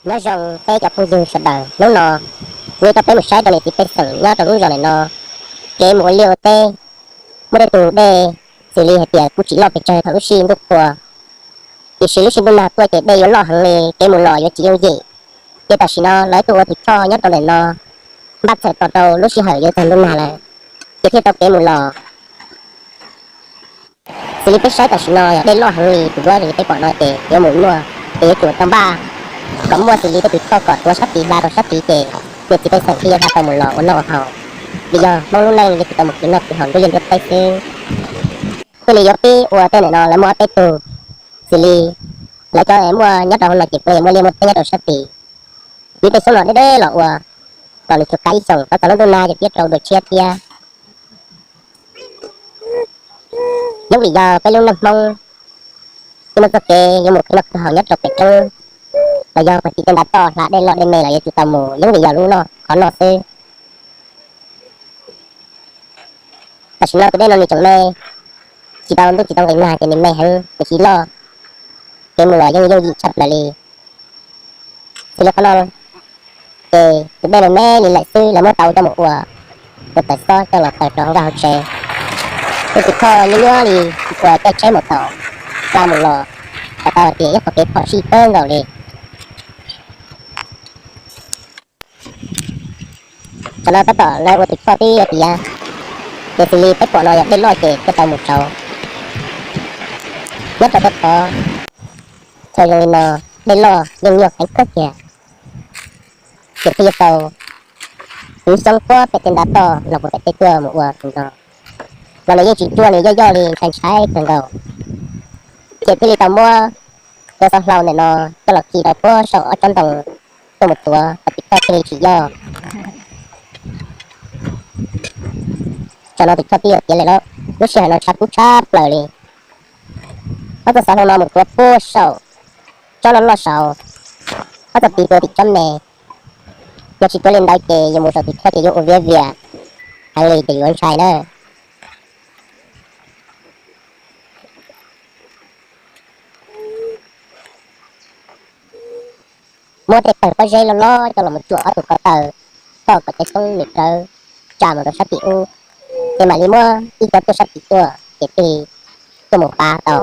Nyob zoo peb cov phooj ywg sawv daws, hnub no kuv yuav coj peb mus saib rau niam txiv pej xeem nyob rau lub zos ntawm no, kev mus ua liaj ua teb. Muaj tej tus dej xws li hais tias kuj tsis loj pes tsawg thaum lub sij ntuj qhua, tiam sis lub sij ntuj nag tuaj ces dej yuav loj heev li, kev mus los yuav tsis yooj yim. Ces tam sim no lawv tuaj ua tus choj nyob rau ntawm no, npaj txhawm tos rau lub sij hawm yuav txog ntuj nag lawm, ces thiaj tau kev mus los. Xws li peb saib tam sim no yog dej loj heev li, tus duab li peb pom no ces yuav mus nyuaj, ces yuav tsum tau npaj kom muaj xws li tej tus choj kom tuav sab tid hla rau sab tid ces niam txiv pej xeem thiaj yuav hla tau mus los ua noj ua haus, vim yog Hmoob lub neej yuav tsum tau mus khwv noj khwv haus nruab liaj nruab teb xwb. Thiaj li yuav pib ua tej ntawm no lawv muaj ob peb tug, xws li lawv cov muaj nyob rau hauv no ces puav leej muaj liaj muaj teb nyob rau sab tid. Vim tej xyoob no deb deb los ua, kom nws tsuas kav ib xyoos, txog lub ntuj nag ces thiaj rau dua tshiab thiab. Yeej vim yog peb lub neej Hmoob yeej muaj txoj kev yuav mus khwv noj khwv haus nyob rau pem roob, los yog puag tim tej ntav toj hla dej loj dej me los yuav tsum tau mus, yeej vim yog lub noj qhov noj xwb. Tam sim no tus dej no nws tseem me, tsis tau ntuj tsis tau nqis nag ces nws me heev, nws tsis loj, kev mus los yeej yooj yim tshaj plaws li. Xws li qhov no ces tus dej me me li lawm xwb, lawv muab tau coj mus ua, ua tawm xob coj los taws rau hauv vaj hauv tsev. Tej tus choj nyuaj nyuaj li uas caij tsheb maum taus hla mus los, kom tau hais tias ib qhov kev phom sij kawg nkaus li. Tam no tab tom lawv ua tus choj twb yuav tiav, ces xws li peb pom no yog dej loj ces thiaj tau mus tsaus. Nyob rau tej qhov chaw zoo li no, dej loj yeej nyuaj heev kawg kiag, ces thiaj yuav tau kwv xyoob puag pem tej ntav toj los puag pem tej tuaj mus ua tus no, los nws yeej tsis cuag, nws yoj yoj li ntshai ntshai kawg nkaus. Ces thiaj li tau muab cov xov hlau ntawm no coj los khi rau puag saum ob tsob ntoo tuaj mus tuav kom tus choj thiaj li tsis yoj. Tam no tus choj twb yuav tiav lawm lauj, lub sij hawm no tshav kub tshaj plaws li. Ob txoj xov hlau no mus tuav puag saum tsob loj loj saud, ob txoj tiv tuav tim tsob me. Yog tsis tuav li ntawd ces yuav mus saum tus choj ces yuav ua viav vias heev li ces yuav ntshai na. Muab tej tawg pob zeb loj loj coj los mus tsuam ob tug ko taw, coj kom cov xyoob nws rawv tsa mus rau sab tim ub, ces mam li muab ib co tuaj sab tim tuaj ces thiaj li tuaj mus pav tau.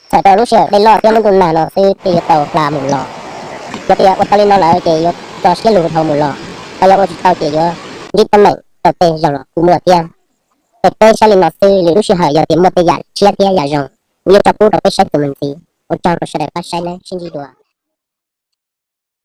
Txhawm rau lub sij hawm dej loj thiab lub ntuj nag no xwb thiaj yuav tau hla mus los. Yog tias ua tau li no lawm ces yuav tso siab lug dhau mus los, ho yog ua tsis tau ces yuav ntsib teeb meem rau tej zaum los kuj muaj thiab. Es peb saib li no xwb, lwm lub sij hawm yog tias muaj tej yam tshiab thiab yam zoo, kuv yuav tso pub rau peb saib tus mus ntxiv. Ua tsaug rau sawv daws pab saib nawb, sib ntsib dua.